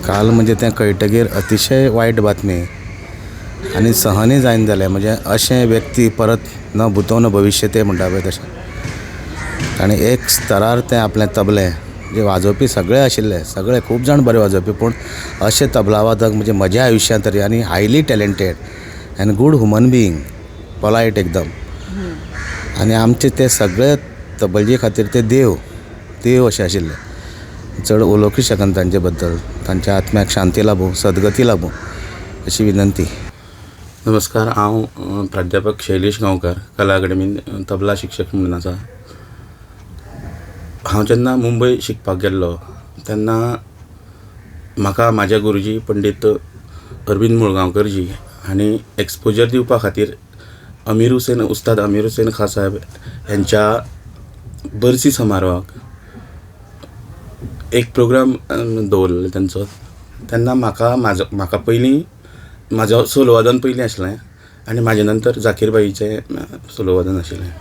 काल म्हणजे तें कळटगीर अतिशय वायट बातमी आनी सहनूय जायना जालें. म्हणजे अशें व्यक्ती परत न भुतो न भविश्य ते म्हणटा पळय तशें. आनी एक स्तरार तें आपलें तबलें जे वाजोवपी सगळे आशिल्ले, सगळे खूब जाण बरे वाजोवपी, पूण अशें तबला वादक म्हणजे म्हज्या आयुश्यांत तरी, आनी highly talented and good human being, polite एकदम. आनी आमचे ते सगळे तबलजी खातीर ते देव देव अशे आशिल्ले. चड उलोवंकय शकना तांचे बद्दल. तांच्या आत्म्याक शांती लाभूं, सदगती लाभूं अशी विनंती. नमस्कार, हांव प्राध्यापक शैलेश गांवकार, कला अकादमीन तबला शिक्षक म्हणून आसा. हांव जेन्ना मुंबय शिकपाक गेल्लो तेन्ना म्हाका म्हाज्या गुरुजी पंडीत अरविंद मुळगांवकर जी हांणी एक्सपोजर दिवपा खातीर अमीर हुसेन, उस्ताद अमीर हुसेन खां साहेब हेंच्या बरसी समारोहाक एक प्रोग्राम दवरलेलो तेंचो. तेन्ना म्हाका म्हाजो म्हाका पयलीं म्हाजो सोलो वादन पयलीं आसलें आनी म्हाजे नंतर जाकीर भाईचें सोलो वादन आशिल्लें.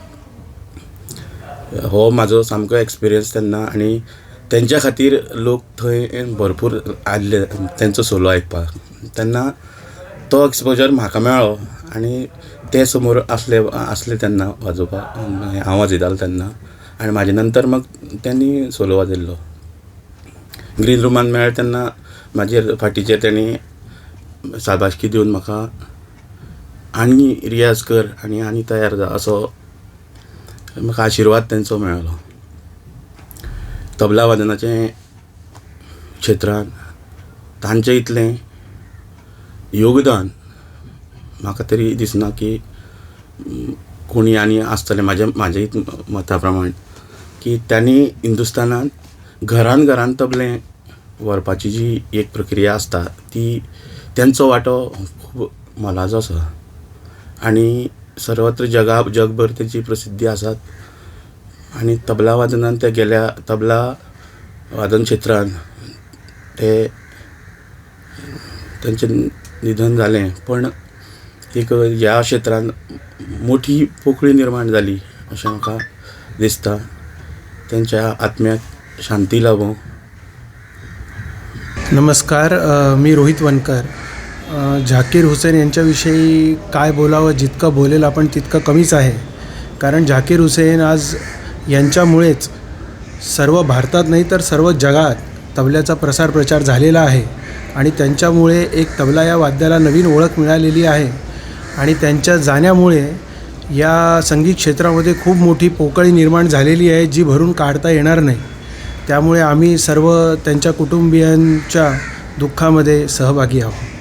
हो म्हाजो सामको एक्सपिरियन्स तेन्ना, आनी तेंच्या खातीर लोक थंय भरपूर आयल्ले तेंचो सोलो आयकपाक. तेन्ना तो एक्सपोजर म्हाका मेळ्ळो आनी ते समोर आसले आसले तेन्ना वाजोवपाक हांव वाजयतालो तेन्ना, आनी म्हाजे नंतर मग तेणी सोलो वाजयल्लो. ग्रीन रुमान मेळ्ळे तेन्ना म्हाजेर फाटीचेर तेणी शाबासकी दिवन म्हाका आनी रियाज कर आनी आनी तयार जा असो म्हाका आशिर्वाद तेंचो मेळ्ळो. तबला वादनाचें क्षेत्रांत तांचें इतलें योगदान म्हाका तरी दिसना की कोणी आनी आसतलें. म्हाज्या म्हाज्या मता प्रमाण की तांणी हिंदुस्तानांत घरान घरान तबलें व्हरपाची जी एक प्रक्रिया आसता ती तेंचो वांटो खूब मोलाचो आसा आनी सर्वत्र जगा जगभर तेची प्रसिद्धी आसात. आनी तबला वादनान ते गेल्या तबला वादन क्षेत्रान ते तेंचें निधन जालें, पण एक ह्या क्षेत्रान मोठी पोकळी निर्माण जाली अशें म्हाका दिसता. तेंच्या आत्म्याक शांती लाभूं. नमस्कार, मी रोहित वनकर. झाकीर हुसेन यांच्याविषयी काय बोलावं, जितकं बोलेल आपण तितकं कमीच आहे. कारण झाकीर हुसेन आज यांच्यामुळेच सर्व भारतात नाही तर सर्व जगात तबल्याचा प्रसार प्रचार झालेला आहे आणि त्यांच्यामुळे एक तबला या वाद्याला नवीन ओळख मिळालेली आहे. आणि त्यांच्या जाण्यामुळे या संगीत क्षेत्रामध्ये खूप मोठी पोकळी निर्माण झालेली आहे जी भरून काढता येणार नाही. त्यामुळे आम्ही सर्व त्यांच्या कुटुंबियांच्या दुःखामध्ये सहभागी आहोत.